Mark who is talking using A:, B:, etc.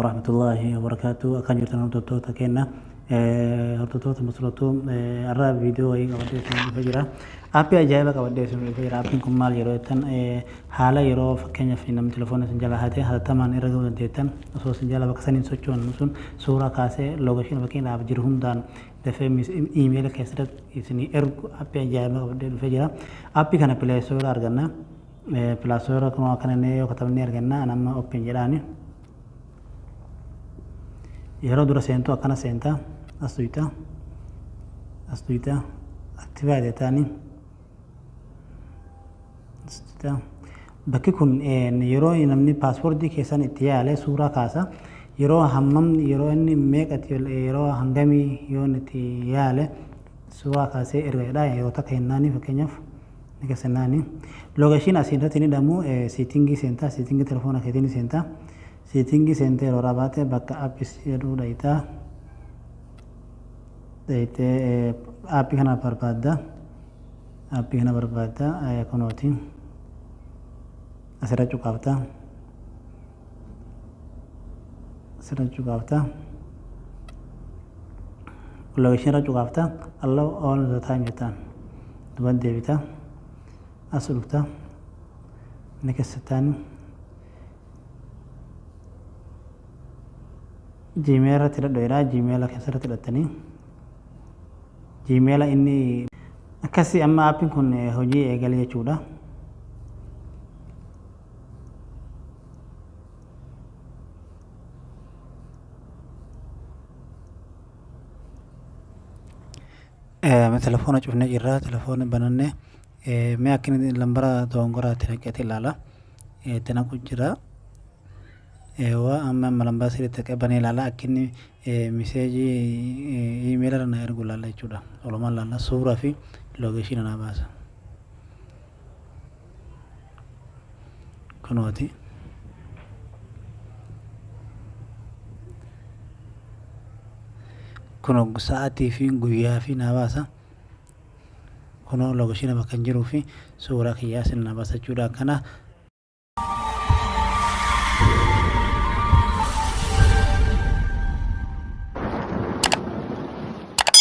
A: Warahmatullahi wabarakatuh. Akkam jirtan hordoftoota keenya, hordoftoota masrootuu? Har'a viidiyoo wayii qabadhee isin dhufee jira. Aappii ajaa'iba qabadhee isin dhufee jira. Aappiin kun maal yeroo jettan, haala yeroo fakkeenyaaf namni telefoona isin jala hate hatattamaan irra gahuu dandeettan, osoo isin jala bakka saniin socho'an sun suuraa kaasee location fakkeenyaaf jiru hundaan dafee iimeela keessatti isinii ergu aappii ajaa'iba qabadhee dhufee jira. Aappii kana Play Store arganna. Play Store kun akkana inni yoo katabnee arganna. Ani amma open jedhaani. Yeroo dura seentu akkana seenta, as tuyta, as tuyta, activate jettaani as tuyta. Bakki kun yeroo namni paaspoortii keessan itti yaale suuraa kaasa. Yeroo hammam, yeroo inni meeqati, yeroo hangamii yoo inni itti yaale suuraa kaasee erga jedha. Yeroo takka hennaani fakkeenyaaf ni keessannaani. Location asiin irratti ni hidhamu. Settingii seentaa, settingii telefoona keetiin seentaa. Settingii seentee yeroo rabaate bakka apps jedhu dhayita. Dhayitee aappii kana barbaadda. Aappii kana barbaadda, kunooti. Asirra cuqaafta. Asirra cuqaafta. Location irra cuqaafta. Allow all the time jettaan. Duba deebita. As dhufta. Ni keessattaan Gmail irratti hidhadhu jedha. Gmail keessatti hidhattanii Gmail inni akkasii amma aappiin kun hojii eegale jechuudha. Telefoona cufnee jirra. Telefoona banannee mee akka inni lambara dogongoraa itti naqeeti ilaala. Itti naqu jira. Eewwa, amma lambara sirriitti naqee banee ilaala. Akka inni miseejii iimeela irra na ergu ilaala jechuudha. Walumaan ilaalla, suuraa fi location na baasa. Kunooti. Kun sa'aatii fi guyyaa fi naa baasa. Kunoo location bakka hin jiruu fi suuraa kiyyaa isin na baasa jechuudha. Akkana